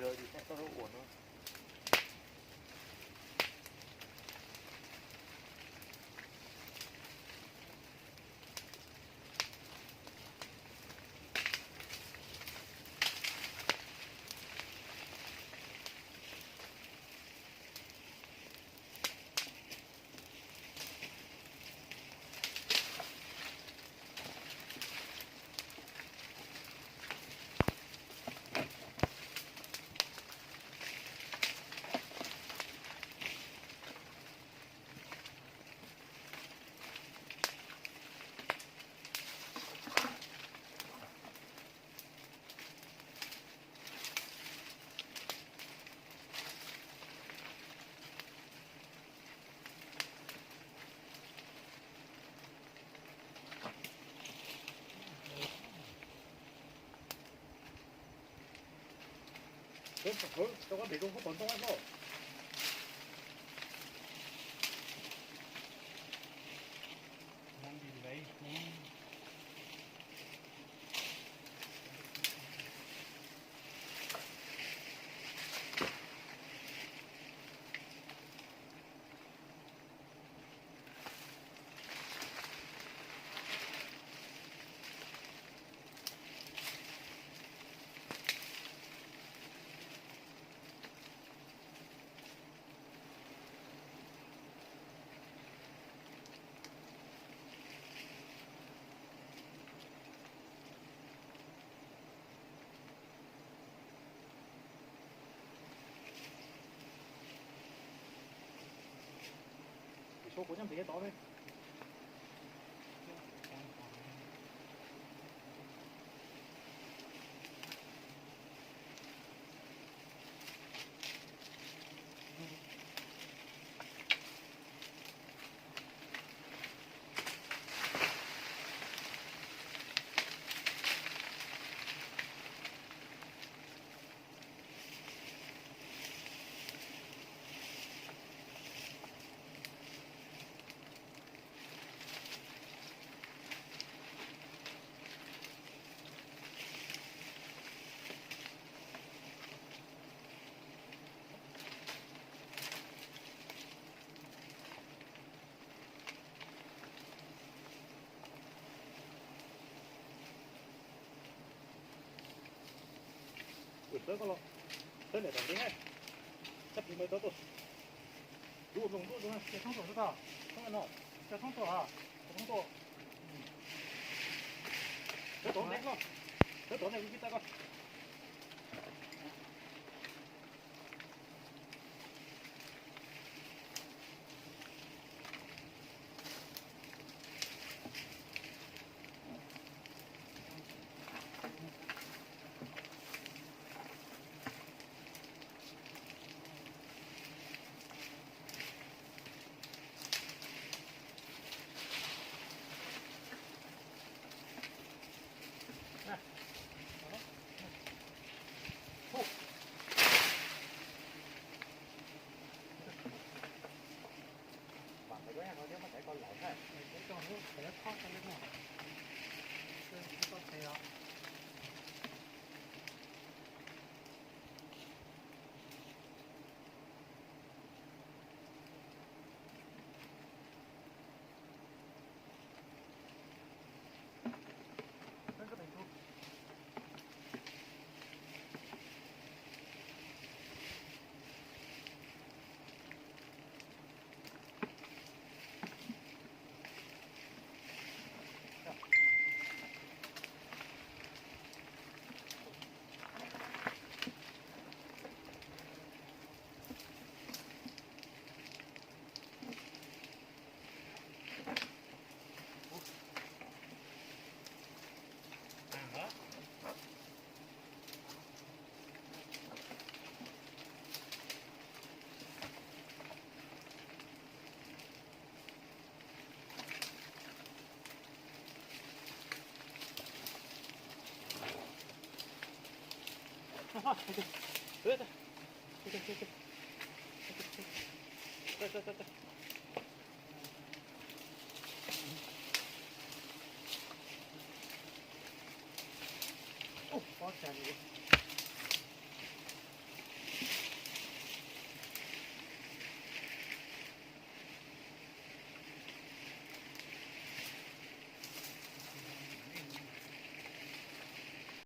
Lawv tsis tseem tau ua no. Rau qhov pem rau hauv paus ntoo no. Kuv sau kuv nyob pem tod ne. Ua txawb koj los, txawb niam tom ntej na, txawb plis mas txawb tuaj. Lub ua nploos ntuj zoo na, ces thoob tuaj xwb tau, thoob no, ces thoob tuaj, ces thoob tuaj. Txawb tom ntej koj, txawb tom ntej kuv pib txawb koj. Ub, pob tsaig li.